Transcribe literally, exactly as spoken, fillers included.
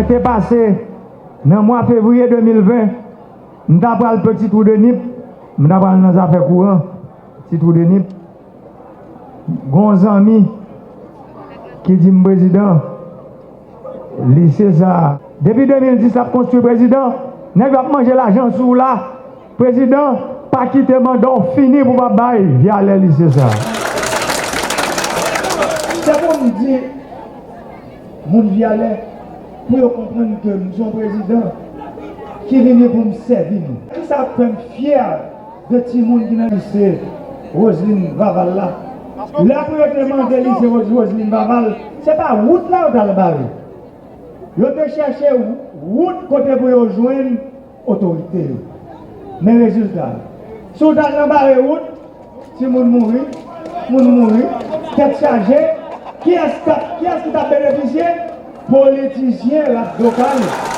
Te pase nan mwa fevriye de mil ven, m ta pral Ti Twou de Nip, m ta pral nan zafè kouran Ti Twou de Nip. Gon zanmi ki di m, "Prezidan, lise sa a, depi de mil dis l ap konstwi, prezidan, nèg yo ap manje lajan sou w la. Prezidan, pa kite manda w fini pou w pa bay Vyalè lise sa a." Se pou m di moun Vyalè, pou yo konprann ke m se yon prezidan ki vini pou m sèvi nou. Kisa k fè m fyè de timoun ki nan lise Roseline Vaval la? Lè pou yo te mande lise Ros-, Roseline Vaval, se pa wout la yo t al bare. Yo te chèche wout kote pou yo jwenn otorite yo. Men rezilta yo. Si w t al nan bare wout, timoun mouri, moun mouri, tèt chaje, kiyès k ap, kiyès ki t ap benefisye? Politisyen Ras Dokal.